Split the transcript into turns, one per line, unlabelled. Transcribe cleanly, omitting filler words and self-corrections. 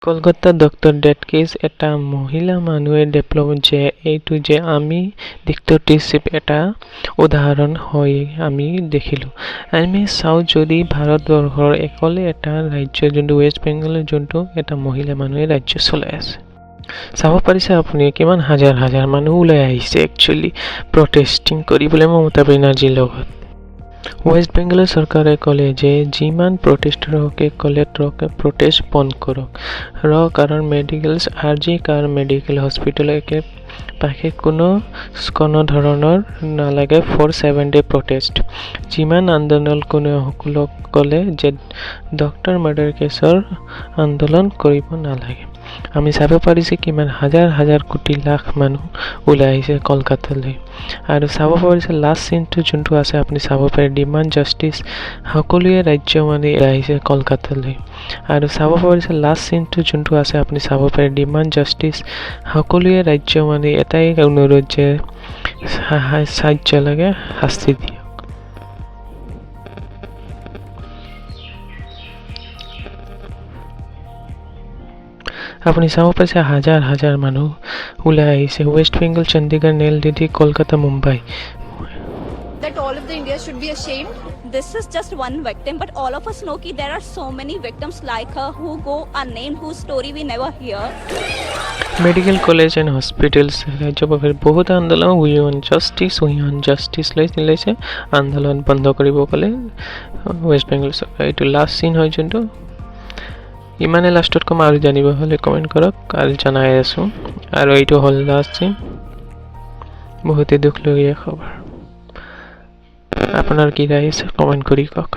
Kolkata doctor death cash, এটা মহিলা মানুহে ডেভেলপ যে এইটো যে আমি ডিক্টেটৰশ্বিপ এটা উদাহৰণ হৈ আমি দেখিলোঁ। আমি চাওঁ যদি ভাৰতবৰ্ষৰ অকলে এটা ৰাজ্য যোনটো ৱেষ্ট বেংগলৰ, যোনটো এটা মহিলা মানুহে ৰাজ্য চলাই আছে। চাব পাৰিছে আপুনি কিমান হাজাৰ হাজাৰ মানুহ ওলাই আহিছে একচুৱেলি প্ৰটেষ্টিং কৰিবলৈ মমতা বেনাৰ্জীৰ লগত। ৱেষ্ট বেংগলৰ চৰকাৰে ক'লে যে যিমান প্ৰটেষ্টৰকে ক'লে প্ৰটেষ্ট বন্ধ কৰক ৰ কাৰণ মেডিকেলছ আৰ জি কাৰ মেডিকেল হস্পিটেল একে পাশে কোনো কোনো ধৰণৰ নালাগে ফৰ 7 ডে প্ৰটেষ্ট। যিমান আন্দোলন কোনো সকলক ক'লে যে ডক্টৰ মাৰ্ডাৰ কেছৰ আন্দোলন কৰিব নালাগে। আমি চাব পাৰিছোঁ কিমান হাজাৰ হাজাৰ কোটি লাখ মানুহ ওলাই আহিছে কলকাতালৈ। আৰু চাব পাৰিছে লাষ্ট চিনটো যোনটো আছে, আপুনি চাব পাৰে ডিমাণ্ড জাষ্টিছ, সকলোৱে ৰাজ্য মানে আহিছে কলকাতালৈ। আৰু চাব পাৰিছে লাষ্ট চিনটো যোনটো আছে, আপুনি চাব পাৰে ডিমাণ্ড জাষ্টিছ, সকলোৱে ৰাজ্য মানে এটাই অনুৰোধ যে সাহায্য লাগে, শাস্তি দিয়ক। আপুনি চাব পাৰিছে হাজাৰ হাজাৰ মানুহ ওলাই আহিছে ৱেষ্ট বেংগল, চণ্ডীগড়, নেল Delhi, Kolkata, Mumbai.
That all of the India should be ashamed.
This is just one victim, but all of us know ki there are so many victims like her who go unnamed, whose story we never hear.
Medical college and hospitals ৰাজ্যবাসীৰ বহুত আন্দোলন, we want justice, we want justice লৈ লৈছে। আন্দোলন বন্ধ কৰিব ক'লে west Bengal চৰকাৰ। এইটো লাষ্ট চিন হয় যোনটো। ইমানে লাষ্টত ক'ম, আৰু জানিব হ'লে কমেণ্ট কৰক আৰু জনাই আছোঁ। আৰু এইটো হ'ল লাষ্ট চিন। বহুতেই দুখলগীয়া খবৰ। আপোনাৰ কি ৰায় আছে কমেণ্ট কৰি কওক।